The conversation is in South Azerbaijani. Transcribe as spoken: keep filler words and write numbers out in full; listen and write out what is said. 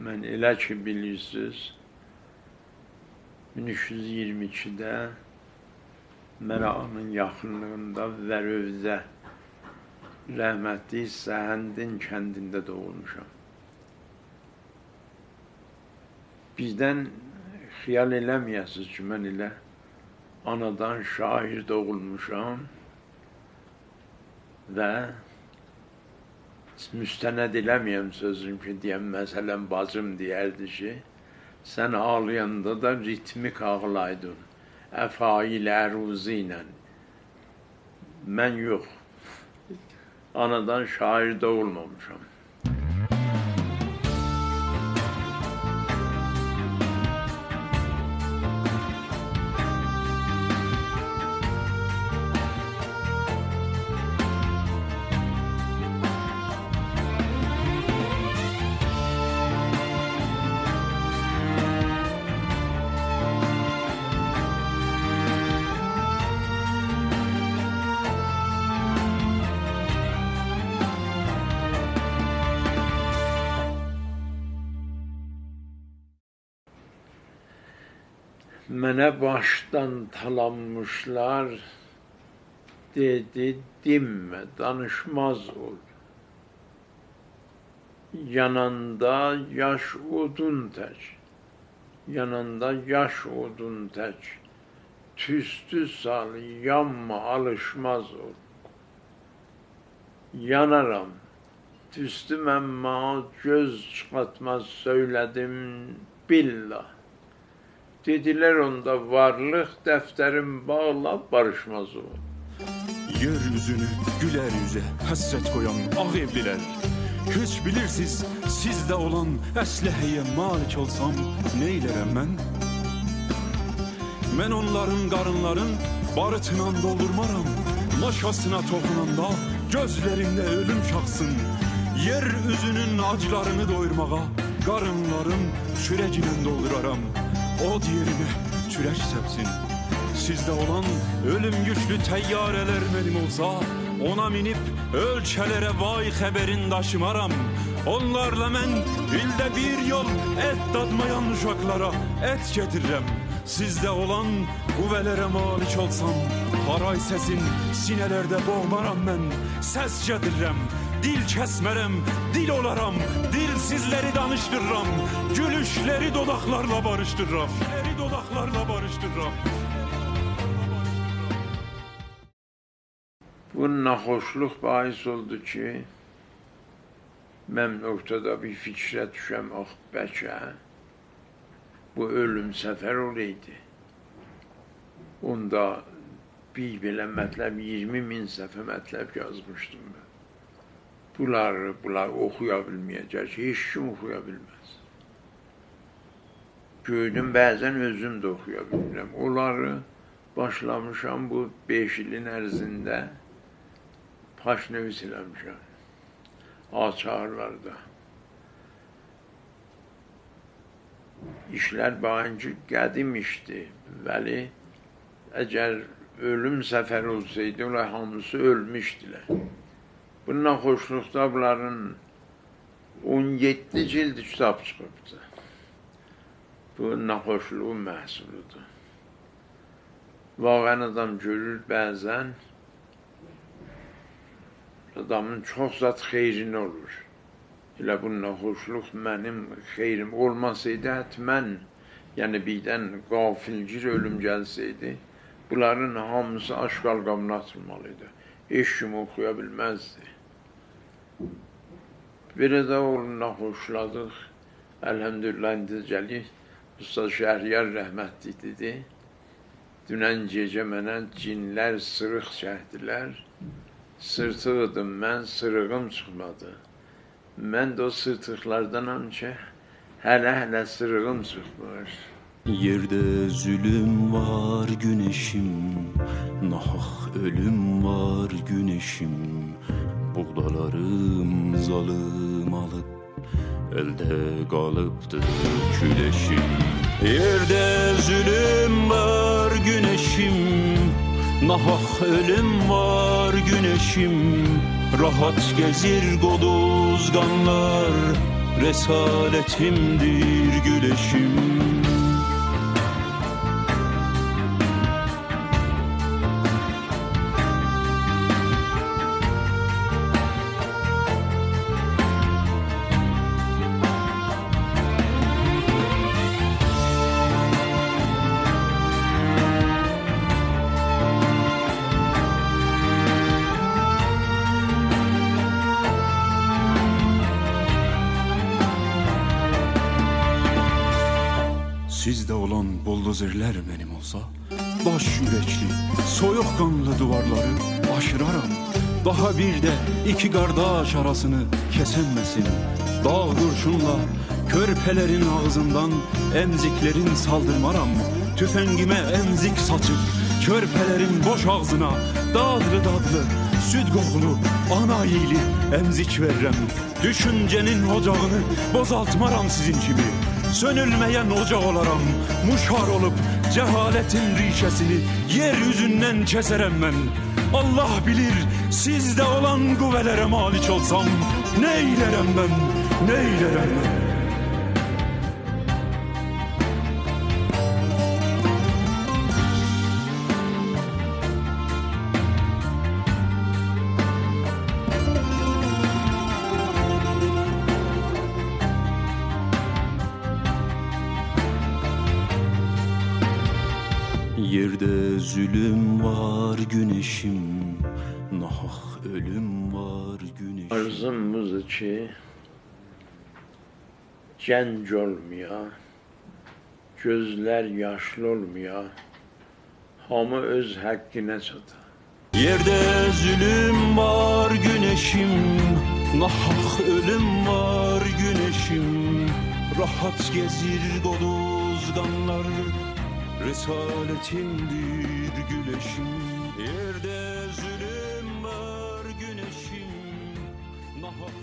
من، ائله کی بیلیرسینیز، مین اوچ یوز اییرمی ایکیده مراغانین یاخینلیغیندا ورؤوده رحمتلی سهندین کندینده دوغولموشام. بیردن خیال ائله‌مه‌یه‌سینیز کی، من ائله آنادان شاعر دوغولموشام و مستند ائله‌مه‌یم سؤزوم کی، دئیم، مثلا، باجیم دئیردی کی، سن آغلایاندا دا ریتمیک آغلایدین، افاعیل عروضی ایله. من یوخ. آنادان شاعر دوغولمامیشام. منه باشدان تالانمیشلار، دئدی: «دینمه، دانیشماز اول. یاناندا یاش اودون تک، یاناندا یاش اودون تک، توستو سال، یانما، آلیشماز اول.» یانارام. دوزدور، من، ما گؤز چیخارتماز سؤیله‌دیم، بالله. دئدیلر: «اوندا وارلیق دفترین باغلا، باریشماز او.» یئر اوزونو گولر اوزه حسرت قویان آغ ائولی‌لر. هئچ بیلیرسیز، سیزده اولان اسلحه‌یه مالک اولسام، نئیلرم من؟ من اونلارین قارینلارین باروتلا دولدورمارام. ماشاسینا توخوناندا گؤزلرینده اؤلوم چاخسین. یئر اوزونون آجلارینی دویورماغا قارینلارین چؤرگینن دولدورارام. اود یئرینه چؤرک سپسین. سیزده اولان اؤلوم یوکلو طیاره‌لر منیم اولسا، اونا مینیب اؤلکه‌لره وای خبرین داشیمارام. اونلارلا من ایلده بیر یول ات دادمایان اوشاقلارا ات گتیررم. سیزده اولان قوه‌لره مالک اولسام، هارای سسین سینه‌لرده بوغمارام من. سس گتیررم، دیل کسمرم، دیل اولارام. دیلسیزلری دانیشدیررام، گولوشلری دوداقلارلا باریشدیررام. گولوشلری دوداقلارلا باریشدیررام. بو ناخوشلوق باعث اولدو کی، من اورتادا بیر فیکره دوشم، آخ، بلکه بو اؤلوم سفر اولایدی. اوندا بیر بئله مطلب، اییرمی مین صفحه مطلب یازمیشدیم من. بونلاری، بونلاری اوخویا بیلمه‌یه‌جک، هئچ کیم اوخویا بیلمز. گؤردوم، بعضا اؤزوم ده اوخویا بیلمیرم. اونلاری باشلامیشام، بو بئش ایلین عرضینده پاشنویس ائله‌میشم. آچارلاردا. ایشلر باینجی قدیم ایشدی. ولی اگر اؤلوم سفر اولسایدی، اولار هامیسی اؤلموشدولر. بو ناخوشلوقدا بونلارین اون یئددی جلد کیتاب چیخیبدی. بو ناخوشلوغون محصولودور. واقعا آدام گؤرور، بعضا آدامین چوخ زاد خیرینه اولور. ائله بو ناخوشلوق منیم خیریم اولماسایدی، حتما، یعنی بیردن غافلگیر اؤلوم گلسه‌یدی، بونلارین هامیسی آشغال قابینا آتیلمالی ایدی. هئچ کیم اوخویا بیلمزدی. بئله ده اولدو، ناخوشلادیق. الحمدلله، ایندی گلیر. اوستاد شهریار رحمتلی دئدی: «دونن گئجه منه جینلر سیریق چکدیلر. سیرتیق ایدیم من، سیریغیم چیخمادی.» من ده او سیرتیقلاردانام کی، هله-هله سیریغیم چیخمیر. یئرده ظولوم وار گونشیم، ناحاق اؤلوم وار گونشیم، بوغدالاریم ظالیم آلیب، الده قالیبدی کولشیم. یئرده ظولوم وار گونشیم، ناحاق اؤلوم وار گونشیم، راحت گزیر قودوز قانلار، رسالتیمدیر گولشیم. سیزده اولان بولدوزرلر منیم اولسا، داش اورکلی، سویوق قانلی دیوارلاری آشیرارام. داها بیر ده ایکی قارداش آراسینی کسنمه‌سین. داغ قورشونلا کؤرپه‌لرین آغزیندان امزیکلرین سالدیرمارام. توفنگیمه امزیک ساچیب کؤرپه‌لرین بوش آغزینا دادلی-دادلی، سود قوخولو آنا ایلی امزیک وئررم. دوشونجه‌نین اوجاغینی بوزالتمارام سیزین کیمی. سؤنولمه‌ین اوجاق اولارام. موشار اولوب جهالتین ریشه‌سینی یئر اوزوندن کسرم من. آللاه بیلیر، سیزده اولان قوه‌لره مالیک اولسام، نه ائیلرم من، نه ائیلرم من؟ یئرده ظولوم وار، گونشیم، ناحاق اؤلوم وار، گونشیم. آرزوم بودور کی، گنج اولمایا، گؤزلر یاشلی اولمایا، هامی اؤز حقینه چاتا. یئرده ظولوم وار، گونشیم، ناحاق اؤلوم وار، گونشیم. راحت گزیر قولوز قانلار، رسالتیمدیر گولشیم. یئرده ظولوم وار، گونشیم، ناحاق